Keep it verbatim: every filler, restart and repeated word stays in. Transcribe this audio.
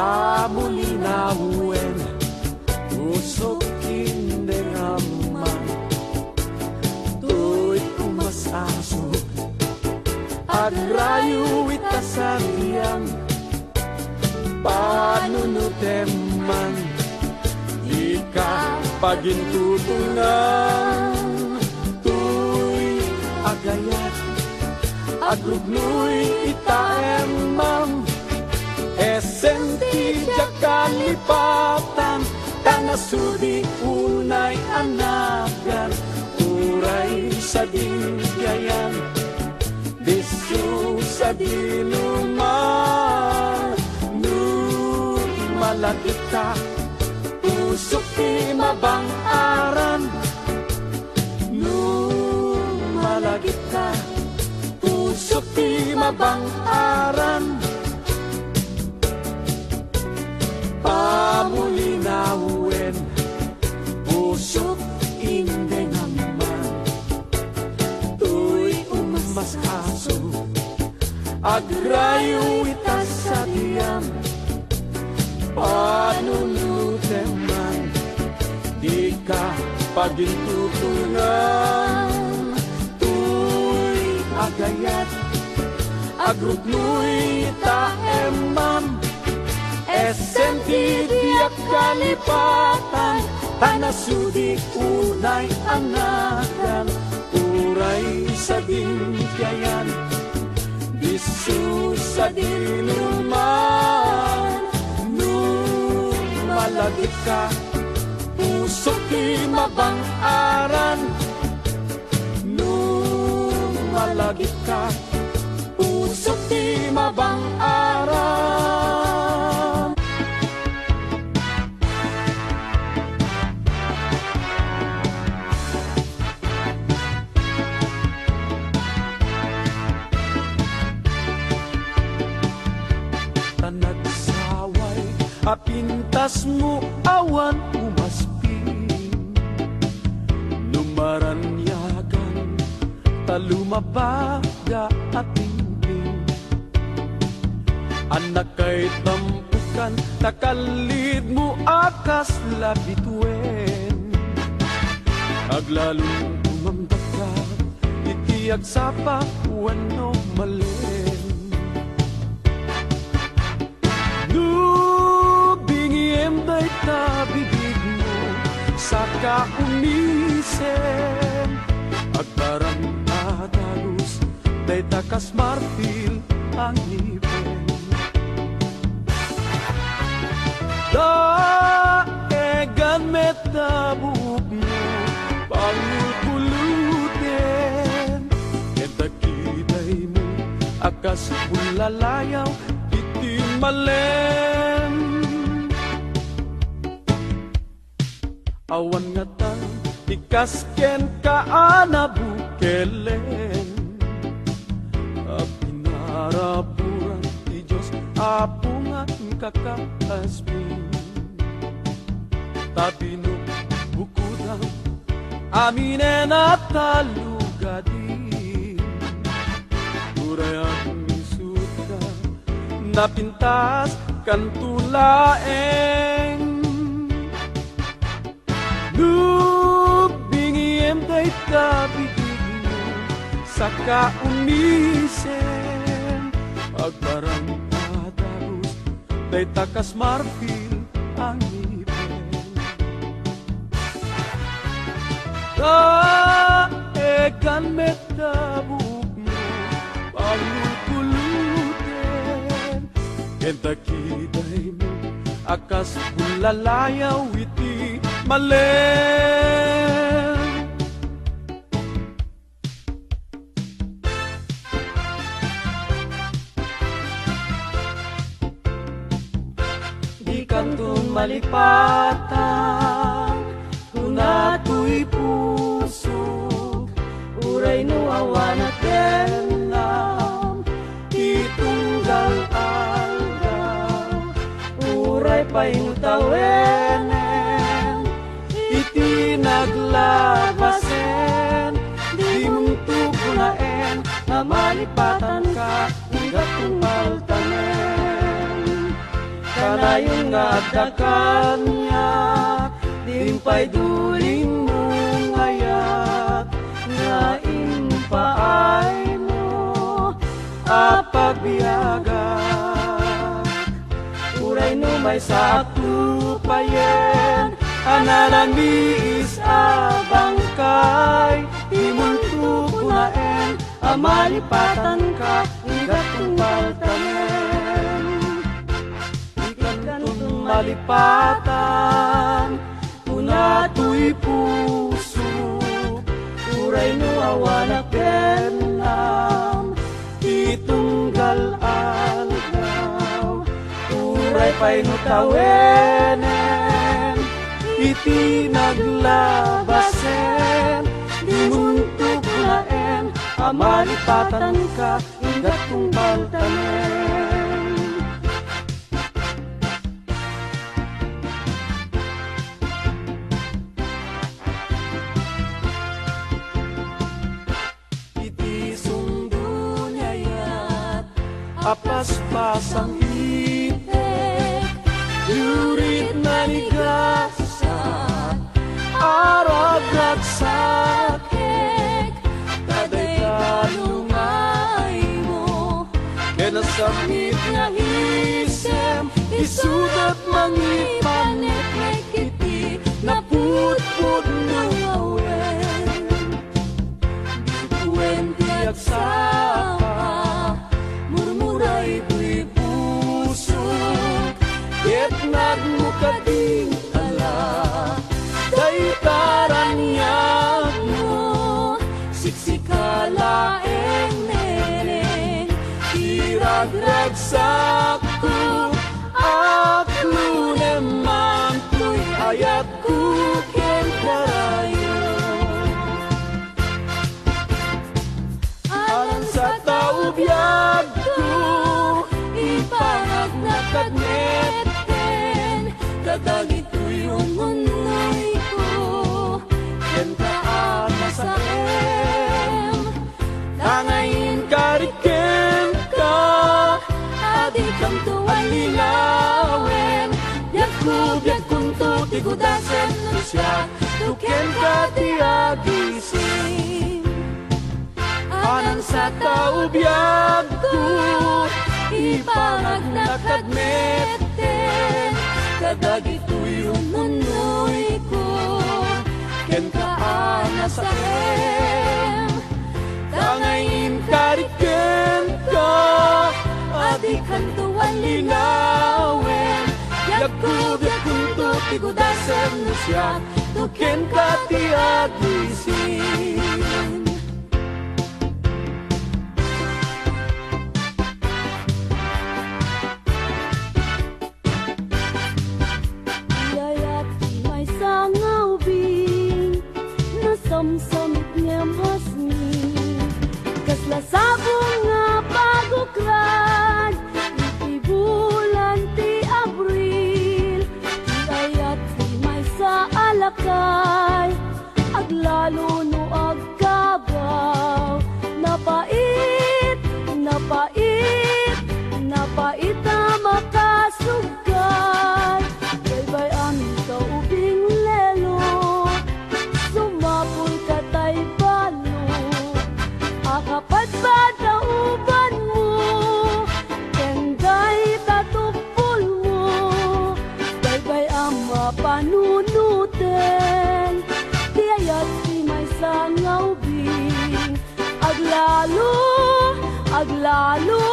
Amulinawen, usok ken dengam man, toy umas-asok, agrayo ita sadiam, panunutem man, dika pagintutunan, toy agayat, agrugnoy ita emmam, essem ti diak kalipatan, ta nasudi unay a nagan, uray sadin biayan, disso sadino man, no malagipka, usok ti mabang-aran, no malagipka, usok ti mabang-aran. Pamulinawen, usok indengam man, toy umas-asok, agrayo ita sadiam, panunutem man, dika pagintutunan, toy agayat, agrugnoy ita emmam, essem ti diak kalipatan, ta nasudi unay a nagan, uray sadin biayan, disso sadino man, no malagipka, usok ti mabang-aran, no malagipka, usok ti mabang-aran. Ta nagsaway a pintasmo awan umasping. No maraniagan ta lumabaga a tingting. Annakay tampukan ta kallidmo a kasla bituen. Aglalon umamdakdak iti agsapa wenno malem. No bingiem dayta bibigmo, saka umisem, agparam a dagus dayta kas marfil a ngipen. Daegan met ta buokmo, pangulkuloten, ken ta kidaymo a kas bullalayaw iti malem. Awan ngata ti kas kenka a nabukelen, a pinaraburan ti Dios a pungan kakaasbin. Ta binukbukodam aminen a talugadi. Uray agmisutka, napintas kanto laeng. No bingiem dayta bigigmo, saka umisem, agparam a dagus dayta kas marfil a ngipen. Daegan met ta buokmo, pangulkuloten, ken ta kidaymo a kas bullalayaw iti malem. Dikanton malipatan, kuna toy pusok, uray no awan a tennam ti tunggal aldaw, uray pay no tawenen iti naglabasen, dimon tugunaen a malipatanka, igatong paltanen. Ta Dayon nga adda kaniak, dimpay duling mo ngayat nga impaaymo a pagbiagan. Uray no maysa a tupayen a nalamiis a bangkay, dimonto kunaen a malipatanka, igatong paltanen. Ikanton malipatan, kuna toy puso, uray no awanak bennam ti tunggal aldaw, uray pay no tawenen iti naglabasen, dimonto kunaen a malipatanka, igatong paltanen. Iti sungdo ni ayat a paspasang itek, yurit nanigasat a ragragsakek, ta dayta lungaymo ken nasamit nga isem, isudat mangipaneknek iti napudpudno nga wen. Wen ti agsapa, murmuray toy pusok, ket nagmukading ala. Dayta raniagmo, siksika laeng neneng, ti ragragsakko, aklunem man toy ayat ku ken karayo. Alansa ta ubiagko, ipangagnak kad metten, kadagitoy ununnoyko, kenka a nasaem. Tangain kari kenka, a dikanto allilawen. Biagko, biagkonto ti gudasem no siak, no kenka ti agising. Alansa ta ubiagko, ipangagnak kad metten, kadagitoy ununnoyko, kenka a nasaem. Tangain kari kenka, a dikanto allilawen. Biagko, biagkonto ti gudasem no siak, no kenka ti agising. Iyayat ti maysa nga ubing, nasamsamit ngem hasni. Kasla sabong nga pagukrad, iti bulan ti Abril, iyayat ti maysa a lakay, aglalo no agkabaw. Napait, napait, napait a makasugkay. Baybay-am ta ubing lelo, sumapul ka tay balo. Akapadpad ta ubanmo, ken dayta tukpolmo. Baybay-am a panunoten, ti ayat ti maysa nga ubing. Aglalo, aglalo,